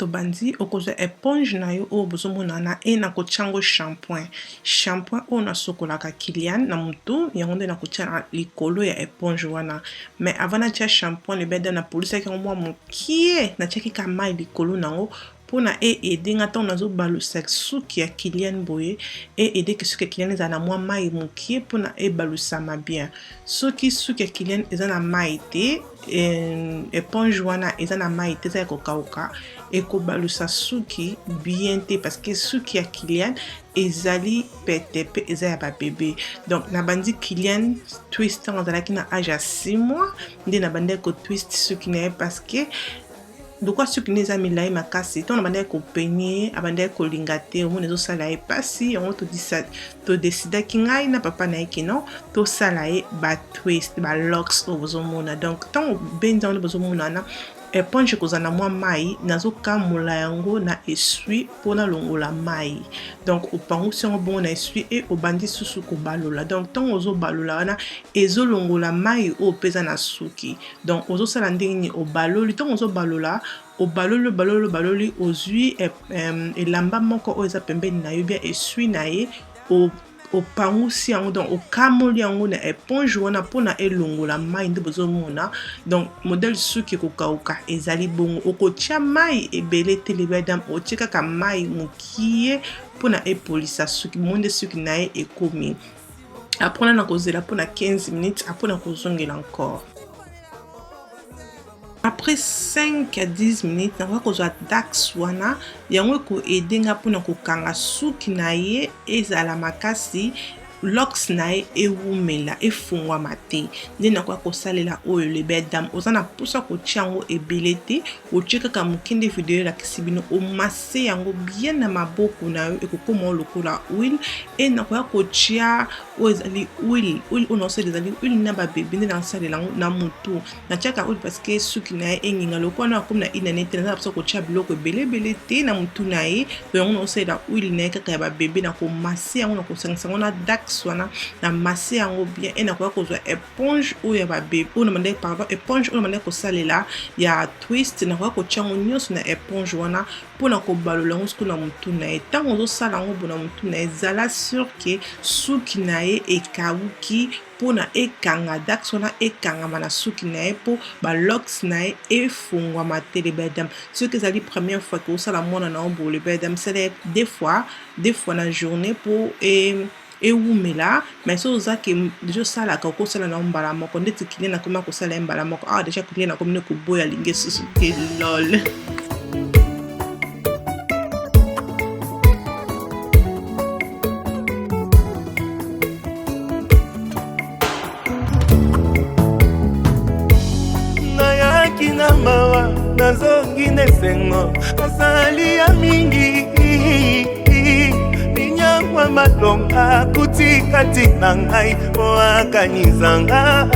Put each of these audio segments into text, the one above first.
Tobandi, okozwa eponge na yo oyo bozomona wana e nakotia yango shampoing. Shampoing oyo nasokolaka Kylian na mutu, yango nde nakotia na likolo ya eponge wana. Mais avant natia shampoing lebeda, napolisaki yango mwa mokie, natiaki ka mai likolo na yango mpona e aider nga ntango nazobalusa suki ya Kylian boye, e aider ke suki ya Kylian ezala na mwa mai mokie mpona ebalusama bien. Soki suki ya Kylian eza na mai te, eponge wana eza na mai te, eza ya kokauka, ekobalusa suki bien te parce que suki ya Kylian ezali pete mpe eza ya babebe. Donc nabandi Kylian twist ntango azalaki na age ya 6 mois, nde nabandaki kotwist suki na ye parce que lokwa suki nde eza milai makasi. Ntango nabandaki kopenye ye, abandaki kolinga te, omoni ezosala ye mpasi. Yango todesidaki ngai na papa na ye kino tosala ye batwist, balocks oyo bozomona. Donc ntango obendi yango nde bozomona wana eponge ekozala na mwa mai, nazokamola yango na essuie mpo nalongola mai. Donc opangusi yango bongo na essuie e obandi susu kobalola. Donc ntango ozobalola wana, ezolongola mai oyo mpe eza na suki. Donc ozosala ndenge nini? Obaloli. Ntango ozobalola, obaloli, obaloli, obaloli, ozwi elamba moko oyo eza pembeni na yo, bien essuie na ye, opangusi yango, donc okamoli yango na eponge wana mpona elongola mai nde bozomona. Donc modèle suki ekokauka ezali bongo, okotia mai ebele te lebedam, otie kaka mai mokie mpona epolisa suki. Bongo nde suki na ye ekomi. Après na kozela mpona 15 minutes, après na kozongela encore après 5 à 10 minutes, nakoki kozwa dax wana. Yango ekoaider nga mpona kokanga suki na ye ezala makasi, locks na ye ewumela, efungwama te. Nde nakoki kosalela oyo les dames. Oza na mposa kotia yango ebele te, otie kaka moke nde video elakisi bino. Omase yango bien na maboko na yo, ekokóma lokola huile. E nakoya kotia oyo ezali huile. Huile oyo naosalela ezali huile na babebe, nde nasalela yango na motu. Natiaka huile parce que suki na ye engenga. Lokola na akomi na une année te, naza na mposa kotia biloko ebele ebele te na motu na ye. Yango naosalela huile na ye kaka ya babebe. Na komase yango, na kosangisa yango na dax wana, na mase yango bien. E nakoya kozwa éponge oyo ya babebe, oyo na bandaki, pardon, éponge oyo na bandaki kosalela ya twist. Nakoya kotia yango nyonso na éponge wana mpona kobalola yango sikoyo na motu na ye. Ntango ozosala yango bo na motu na ye, zala sûr ke suki na ye ekawuki mpona ekanga dax wana, ekangama na suki na ye mpo balocks na ye efungwama te. Les dames, soki ezali première fois ke osala mwana na yo boye, les dames, sala ye deux fois, deux fois na journée mpo ewumela. Mais soki oza ke deja osalaka, okosala na yo mbala moko. Ndeti Kylian akoma kosala ye mbala moko awa deja. Kylian akomi ne koboya, alingi esusu te, lol. Nayaki na mawa, nazongi na esengo. Nasali ya mingi, linyangwa malonga kuti kati na ngai po akanizanga.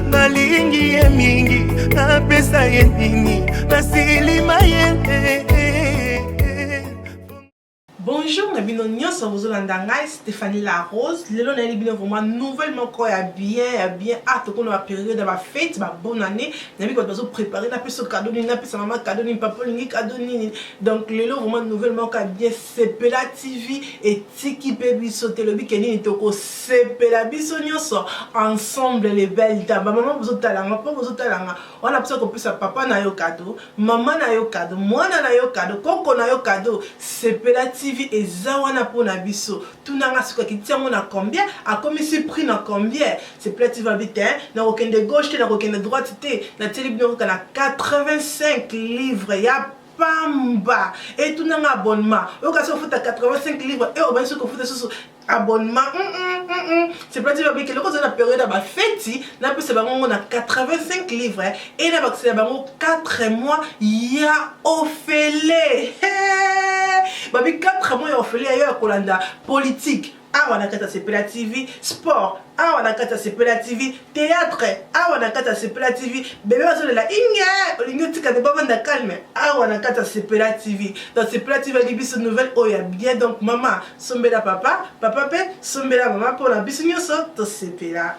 Nalingi ye mingi, napesa ye nini? Nasilima ye. Bonjour na bino nyonso bozolanda ngai Stéphanie La Rose. Lelo nayeli bino vraiment nouvelle moko ya bien, ya bien. Ah, tokona bapériode ya bafête, babonne année. Nayebi bato bazoprépare: napesa cadeau nini, napesa mama cadeau nini, papa olingi cadeau nini. Donc lelo vraiment nouvelle moko ya bien. Sepela TV etiki mpe biso te, elobi ke nini? Tokosepela biso nyonso ensemble. Les belles dames, bamama bozotalanga, mpo bozotalanga wana, mposa kopesa papa na yo cadeau, mama na yo cadeau, mwana na yo cadeau, koko na yo cadeau, Sepela TV eza wana mpona biso. Tunanga soki akiti yango na combien, akomisi prix na combien. Sepela TV alobi te, nakokende gauche te, nakokende droite te, natieli bino kaka na 85 livre ya pamba. Etunanga abonnement oyo kasi ofuta 85 livre e obandi soki ofuta susu abonnement. Sepela TV alobi keloko ozali na période ya bafeti, napesa bango ngo na 85 livre e na bakisela bango 4 mois ya ofele. Babi 4 mois ya ofele ya yo ya kolanda politique awa na kati ya Sepela TV, sport awa na kati ya Sepela TV, théâtre awa na kati ya Sepela TV, bebe bazolela inge olingi otika te bavanda calme awa na kati ya Sepela TV. Donc Sepela TV ali biso nouvelle oyo ya bien. Donc mama sombela papa, papa mpe sombela mama, mpona biso nyonso tosepela.